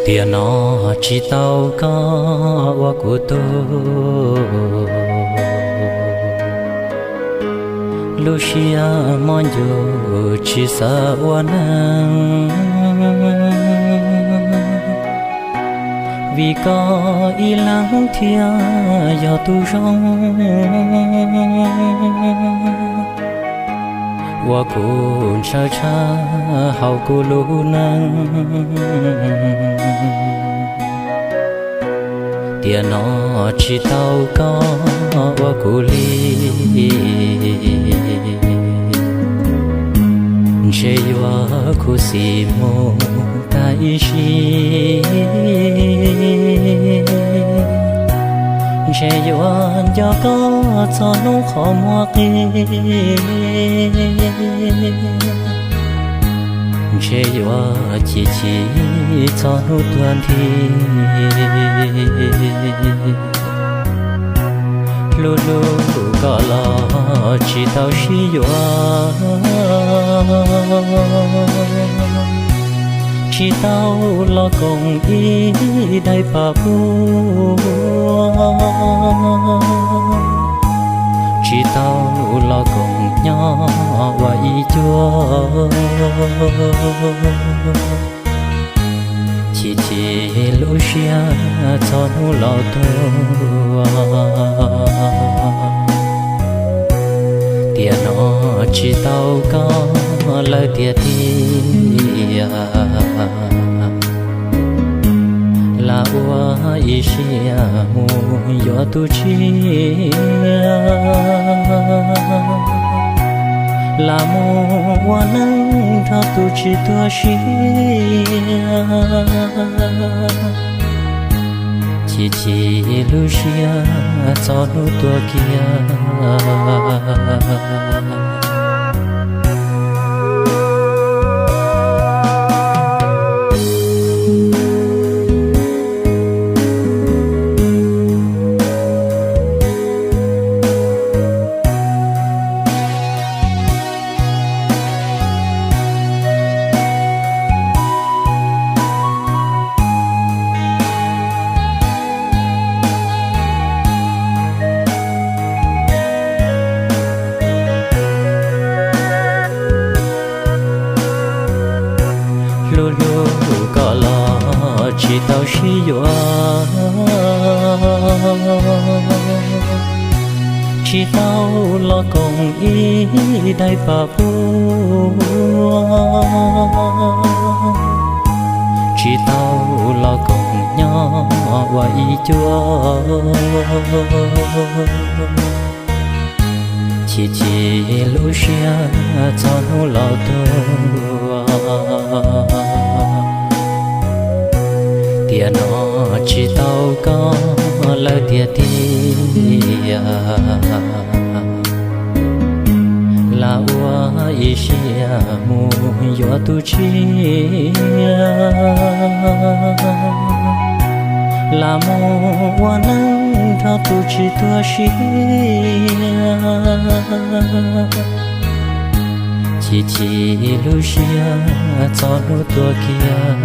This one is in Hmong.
Tiam no tsis tau koj ua kuv tug, lub siab mob ncuv tsis xav ua neeg, vim koj ib leeg thiaj yog tug zoo ua kuv ntshaw tshaj hauv kuv lub neej. Tiam no tsis tau koj ua kuv li, ntshe yuav khuv xim mus tag ib sim, ntshe yuav nco koj txog hnub qhov muag qi, ntshe yuav chim chim txog hnub tuag nthi. Hlub hlub koj los tsis tau sib yuav, tsis tau los koom ib daim pam puag, tsis tau los koom nyob ua ib cuab. Chim chim lub siab txog hnub laus tuag. Tiam no tsis tau koj lawm tiag tiag, lam ua ib siab mus yuav tus tshiab, lam mus ua neej nrog tus tsis tuag siab. Chim chim lub siab txog hnub tuag kiag. Hlub hlub koj los tsis tau sib yuav, tsis tau los koom ib daim pam puag, tsis tau los koom nyob ua ib cuab. Chim chim lub siab txog hnub laus tuag. Tiam no tsis tau koj lawm tiag tiag, lam ua ib siab mus yuav tus tshiab, lam mus ua neej nrog tus tsis tuag siab. Chim chim lub siab txog hnub tuag kiag.